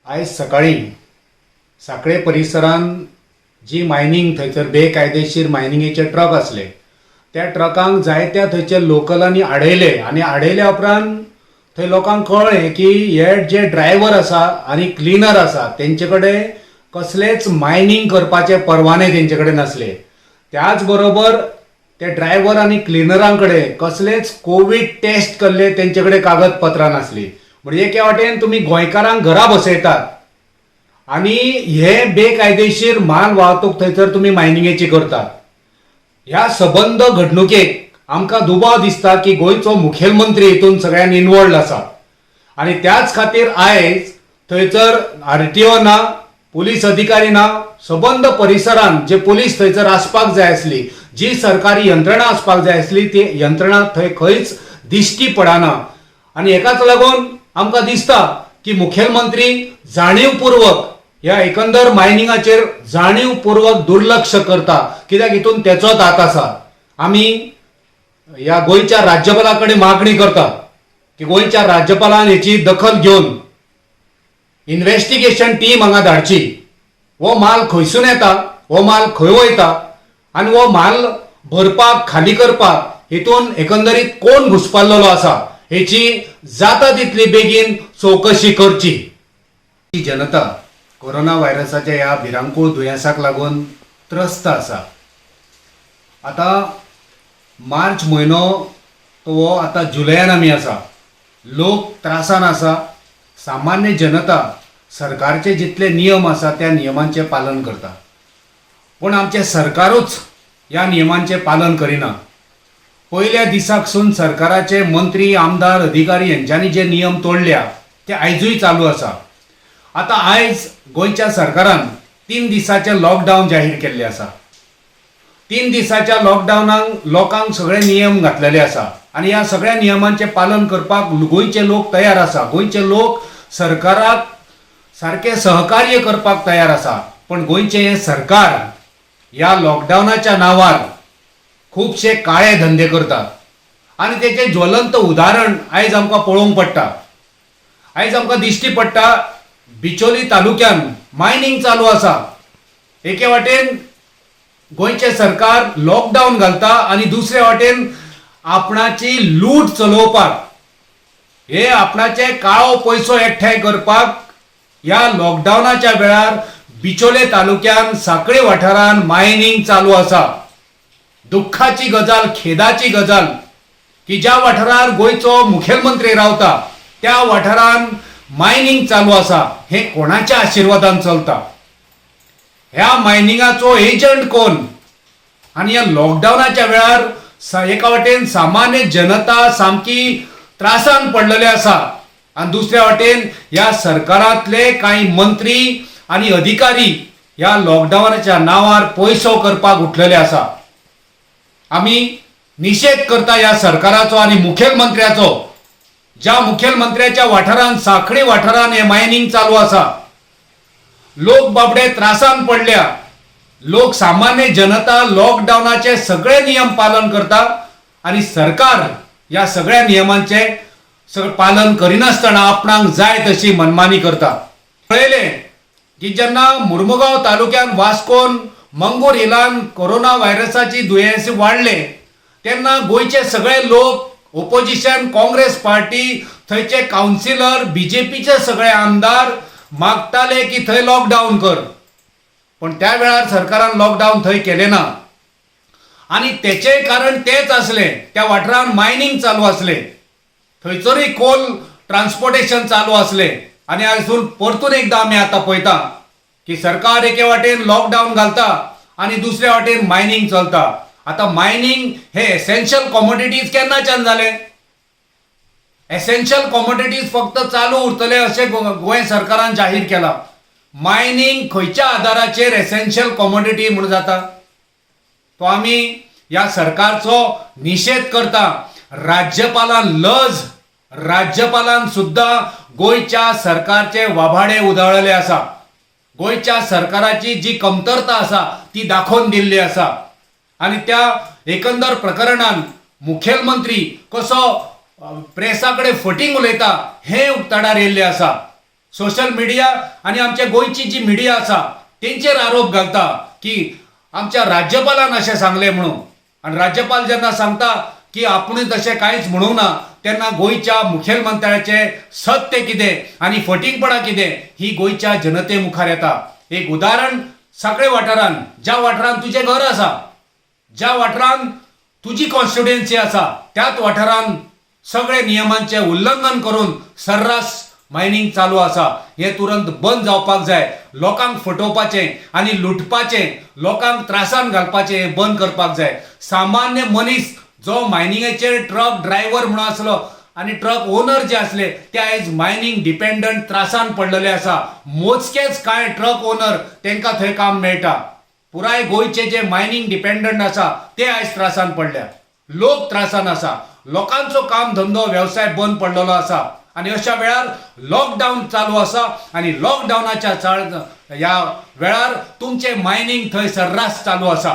आयज सकाळीं सांखळे परिसरांत जी मायनींग थंयसर बेकायदेशीर मायनिंगेचे ट्रक आसले, त्या ट्रकांक जायत्या थंयच्या लोकलांनी आडयले आनी आडयल्या उपरांत थंय लोकांक कळ्ळें की हे जे ड्रायव्हर आसा आनी क्लिनर आसा तेंचे कडेन कसलेच मायनींग करपाचे परवाने तेंचे कडेन नासले. त्याच बरोबर ते ड्रायव्हर आनी क्लिनरां कडेन कसलेच कोवीड टेस्ट केल्ले तेंचे कडेन कागदपत्रां नासली. म्हणजे एके वाटेन तुमी गोंयकारांक घरा बसयतात आनी हे बेकायदेशीर माल वाहतूक थंयसर तुमी मायनिंगेची करतात. ह्या सबंद घडणुकेक आमकां दुबाव दिसता की गोंयचो मुखेलमंत्री हितून सगळ्यान इनवॉल्ड आसा आनी त्याच खातीर आयज थंयसर आरटीओ ना, पुलीस अधिकारी ना, सबंद परिसरांत जे पुलीस थंयसर आसपाक जाय आसली, जी सरकारी यंत्रणा आसपाक जाय आसली, ती यंत्रणा थंय खंयच दिश्टी पडना. आनी हेकाच लागून आमकां दिसता की मुखेलमंत्री जाणीवपूर्वक ह्या एकंदर मायनिंगाचेर जाणीवपूर्वक दुर्लक्ष करता, कित्याक हितून तेचोच हात आसा. आमी ह्या गोंयच्या राज्यपाला कडेन मागणी करता की गोंयच्या राज्यपालान हेची दखल घेवन इन्व्हेस्टिगेशन टीम हांगा धाडची. हो माल खंयसून येता, हो माल खंय वयता आनी हो माल भरपाक, खाली करपाक हितून एकंदरीत कोण घुसपल्लो आसा हेची जाता तितली बेगीन चवकशी करची. ही जनता कोरोना व्हायरसाच्या ह्या भिरांकूळ दुयेंसाक लागून त्रस्त आसा. आतां मार्च म्हयनो तो हो आतां जुलयान आमी आसा. लोक त्रासान आसा. सामान्य जनता सरकारचे जितले नियम आसा त्या नियमांचें पालन करता, पूण आमचें सरकारूच ह्या नियमांचें पालन करिना. पयल्या दिसाकसून सरकाराचे मंत्री, आमदार, अधिकारी हेंच्यांनी जे नियम तोडल्या ते आयजूय चालू आसा. आतां आयज गोंयच्या सरकारान 3 दिसाचें लॉकडावन जाहीर केल्लें आसा. 3 दिसाच्या लॉकडावनाक लोकांक सगळे नियम घातलेले आसा आनी ह्या सगळ्या नियमांचें पालन करपाक गोंयचे लोक तयार आसा. गोंयचे लोक सरकाराक सारकें सहकार्य करपाक तयार आसा, पण गोंयचें हें सरकार ह्या लॉकडावनाच्या नांवार खुबशे काळे धंदे करतात आनी तेचें ज्वलंत उदाहरण आयज आमकां पळोवंक पडटा. आयज आमकां दिश्टी पडटा बिचोली तालुक्यान मायनींग चालू आसा. एके वाटेन गोंयचें सरकार लॉकडावन घालता आनी दुसरे वाटेन आपणाची लूट चलोवपाक, हे आपणाचे काळो पयसो एकठांय करपाक ह्या लॉकडावनाच्या वेळार बिचोले तालुक्यान सांखळे वाठारान मायनींग चालू आसा. दुख्खाची गजाल, खेदाची गजाल की ज्या वाठारार गोंयचो मुखेलमंत्री रावता त्या वाठारान मायनींग चालू आसा. हें कोणाच्या आशिर्वादान चलता? ह्या मायनिंगाचो एजंट कोण? आनी ह्या लॉकडावनाच्या वेळार एका वाटेन सामान्य जनता सामकी त्रासान पडलेली आसा आनी दुसऱ्या वाटेन ह्या सरकारांतले कांय मंत्री आनी अधिकारी ह्या लॉकडावनाच्या नांवार पयसो करपाक उठलेले आसा. आमी निशेध करता ह्या सरकाराचो आनी मुखेलमंत्र्याचो, ज्या मुखेलमंत्र्याच्या वाठारान, सांखळी वाठारान हें मायनींग चालू आसा. लोक बाबडे त्रासान पडल्या. लोक, सामान्य जनता लॉकडावनाचे सगळे नियम पालन करता आनी सरकार ह्या सगळ्या नियमांचे सगळें पालन करिनासतना आपणाक जाय तशी मनमानी करता. पळयलें की जेन्ना मुर्मुगांव तालुक्यान, वास्कोन, मंगूर हिलान कोरोना व्हायरसाची दुयेंस वाडलें तेन्ना गोंयचे सगळे लोक, ओपोजिशन काँग्रेस पार्टी, थंयचे कावन्सिलर, बीजेपीचे सगळे आमदार मागताले की थंय लॉकडावन कर, पण त्या वेळार सरकारान लॉकडावन थंय केलें ना आनी तेचेंय कारण तेंच आसलें. त्या वाठारान मायनींग चालू आसलें, थंयसरूय कोल ट्रान्सपोर्टेशन चालू आसलें. आनी आजून परतून एकदां आमी आतां पळयता की सरकार एके वाटेन लॉकडावन घालता आनी दुसऱ्या वाटेन मायनींग चलता. आतां मायनींग हे एसेन्शियल कॉमोडिटीज केन्नाच्यान जालें? एसेन्शियल कॉमोडिटीज फक्त चालू उरतले अशें गोंय सरकारान जाहीर केलां. मायनींग खंयच्या आदाराचेर एसेन्शियल कॉमोडिटी म्हूण जाता? तो आमी ह्या सरकारचो निशेध करता. राज्यपालान लज, राज्यपालान सुद्दां गोंयच्या सरकारचे वाभाडे उधळलेले आसा. गोंयच्या सरकाराची जी कमतरता आसा ती दाखोवन दिल्ली आसा आनी त्या एकंदर प्रकरणान मुखेलमंत्री कसो प्रेसा कडेन फटींग उलयता हें उक्ताडार येयल्लें आसा. सोशल मिडिया आनी आमच्या गोंयची जी मिडिया आसा तेंचेर आरोप घालता की आमच्या राज्यपालान अशें सांगलें म्हणून. आनी राज्यपाल जेन्ना सांगता की आपुणूय तशें कांयच म्हणूंक ना, तेन्ना गोंयच्या मुखेलमंत्र्याचें सत्य कितें आनी फटींगपणां कितें ही गोंयच्या जनते मुखार येता. एक उदाहरण, सांखळे वाठारान, ज्या वाठारान तुजें घर आसा, ज्या वाठारान तुजी कॉन्स्टिट्युएन्सी आसा, त्याच वाठारान सगळे नियमांचें उल्लंघन करून सर्रास मायनींग चालू आसा. हें तुरंत बंद जावपाक जाय. लोकांक फटोवपाचें आनी लुटपाचें, लोकांक त्रासान घालपाचें हें बंद करपाक जाय. सामान्य मनीस जो मायनिंगाचेर ट्रक ड्रायव्हर म्हणून आसलो आनी ट्रक ओनर जे आसले ते आयज मायनींग डिपेंडंट त्रासान पडलेले आसा. मोजकेच कांय ट्रक ओनर तांकां थंय काम मेळटा. पुराय गोंयचे जे मायनींग डिपेंडंट आसा ते आयज त्रासान पडल्या. लोक त्रासान आसा, लोकांचो काम धंदो वेवसाय बंद पडलेलो आसा आनी अशा वेळार लॉकडावन चालू आसा आनी लॉकडावनाच्या चाळ ह्या वेळार तुमचें मायनींग थंय सर्रास चालू आसा.